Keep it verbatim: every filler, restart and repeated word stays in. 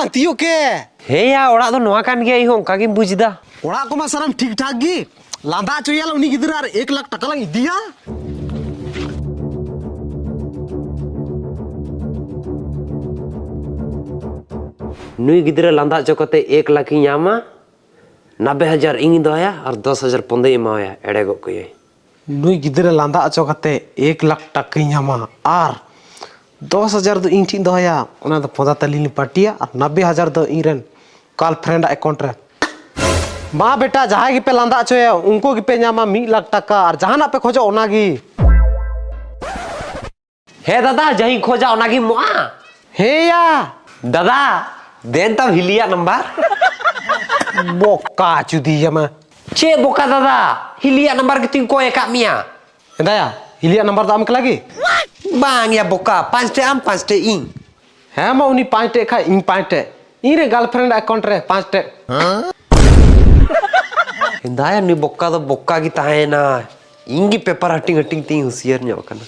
ᱛᱤᱭᱳᱜ ᱠᱮ᱾ ᱦᱮᱸᱭᱟ, ᱚᱲᱟᱜ ᱫᱚ ᱱᱚᱣᱟ ᱠᱟᱱ ᱜᱮᱭᱟ, ᱤᱧ ᱦᱚᱸ ᱚᱱᱠᱟ ᱜᱤᱧ ᱵᱩᱡᱽ ᱮᱫᱟ᱾ ᱚᱲᱟᱜ ᱠᱚᱢᱟ ᱥᱟᱱᱟᱢ ᱴᱷᱤᱠ ᱴᱷᱟᱠ ᱜᱮ᱾ ᱞᱟᱸᱫᱟ ᱦᱚᱪᱚᱭᱟᱞᱮ ᱩᱱᱤ ᱜᱤᱫᱽᱨᱟᱹ ᱟᱨ ᱮᱠ ᱞᱟᱠᱷ ᱴᱟᱠᱟ ᱞᱟᱝ ᱤᱫᱤᱭᱟ᱾ ᱱᱩᱭ ᱜᱤᱫᱽᱨᱟᱹ ᱞᱟᱸᱫᱟ ᱦᱚᱪᱚ ᱠᱟᱛᱮ ᱮᱠ ᱞᱟᱠᱷ ᱤᱧ ᱧᱟᱢᱟ, ᱱᱟᱵᱵᱮ ᱦᱟᱡᱟᱨ ᱤᱧ ᱫᱚᱦᱚᱭᱟ ᱟᱨ ᱫᱚᱥ ᱦᱟᱡᱟᱨ ᱯᱚᱸᱫᱮᱭ ᱮᱢᱟᱣᱟᱭᱟ, ᱮᱲᱮ ᱜᱚᱜ ᱠᱟᱹᱭᱟᱹᱧ᱾ ᱱᱩᱭ ᱜᱤᱫᱽᱨᱟᱹ ᱞᱟᱸᱫᱟ ᱦᱚᱪᱚ ᱠᱟᱛᱮ ᱮᱠ ᱞᱟᱠᱷ ᱴᱟᱠᱟᱧ ᱧᱟᱢᱟ ᱟᱨ ᱫᱚᱥ ᱦᱟᱡᱟᱨ ᱫᱚ ᱤᱧ ᱴᱷᱮᱱ ᱫᱚᱦᱚᱭᱟ, ᱚᱱᱟ ᱫᱚ ᱯᱚᱸᱫᱟ ᱛᱟᱹᱞᱤᱧ ᱞᱤᱧ ᱯᱟᱹᱴᱤᱭᱟ ᱟᱨ ᱱᱟᱵᱵᱮ ᱦᱟᱡᱟᱨ ᱫᱚ ᱤᱧ ᱨᱮᱱ ᱜᱟᱨᱞᱯᱷᱨᱮᱱᱰ ᱟᱜ ᱮᱠᱟᱣᱩᱱᱴ ᱨᱮ᱾ ᱢᱟ ᱵᱮᱴᱟ, ᱡᱟᱦᱟᱸᱭ ᱜᱮᱯᱮ ᱞᱟᱸᱫᱟ ᱦᱚᱪᱚᱭᱟ, ᱩᱱᱠᱩ ᱜᱮᱯᱮ ᱧᱟᱢᱟ ᱢᱤᱫ ᱞᱟᱠᱷ ᱴᱟᱠᱟ, ᱟᱨ ᱡᱟᱦᱟᱱᱟᱜ ᱯᱮ ᱠᱷᱚᱡᱚᱜ, ᱚᱱᱟᱜᱮ᱾ ᱦᱮᱸ ᱫᱟᱫᱟ, ᱡᱟᱦᱟᱸᱧ ᱠᱷᱚᱡᱟ, ᱚᱱᱟᱜᱮᱢ ᱮᱢᱚᱜᱼᱟ? ᱦᱮᱸᱭᱟ᱾ ᱫᱟᱫᱟ, ᱫᱮᱱ ᱛᱟᱢ ᱦᱤᱞᱤᱭᱟᱜ ᱱᱟᱢᱵᱟᱨ᱾ ᱵᱚᱠᱟ ᱪᱩᱫᱤᱭᱟᱢᱟ᱾ ᱪᱮᱫ ᱵᱚᱠᱟ ᱫᱟᱫᱟ? ᱦᱤᱞᱤᱭᱟᱜ ᱱᱟᱢᱵᱟᱨ ᱜᱮᱛᱚᱧ ᱠᱚᱭ ᱟᱠᱟᱫ ᱢᱮᱭᱟ᱾ ᱮᱫᱟᱭᱟ, ᱦᱤᱞᱤᱭᱟᱜ ᱱᱟᱢᱵᱟᱨ ᱫᱚ ᱟᱢ ᱮᱠᱞᱟ ᱜᱮ? ᱵᱟᱝ ᱭᱟ ᱵᱚᱠᱟ, ᱯᱟᱸᱪ ᱴᱮᱡ ᱟᱢ, ᱯᱟᱸᱪ ᱴᱮᱡ ᱤᱧ᱾ ᱦᱮᱸ ᱢᱟ, ᱩᱱᱤ ᱯᱟᱸᱪ ᱴᱮᱡ ᱠᱷᱟᱡ ᱤᱧ ᱯᱟᱸᱪ ᱴᱮᱡ᱾ ᱤᱧ ᱨᱮ ᱜᱟᱨᱞᱯᱷᱨᱮᱱᱰ ᱮᱠᱟᱣᱩᱱᱴ ᱨᱮ ᱯᱟᱸᱪ ᱴᱮᱡ᱾ ᱮᱫᱟᱭᱟ, ᱱᱩᱭ ᱵᱚᱠᱟ ᱫᱚ ᱵᱚᱠᱟ ᱜᱮ ᱛᱟᱦᱮᱸᱭᱮᱱᱟ᱾ ᱤᱧ ᱜᱮ ᱯᱮᱯᱟᱨ ᱦᱟᱹᱴᱤᱧ ᱦᱟᱹᱴᱤᱧ ᱛᱤᱧ ᱦᱩᱥᱤᱭᱟᱹᱨ ᱧᱚᱜ ᱠᱟᱱᱟ᱾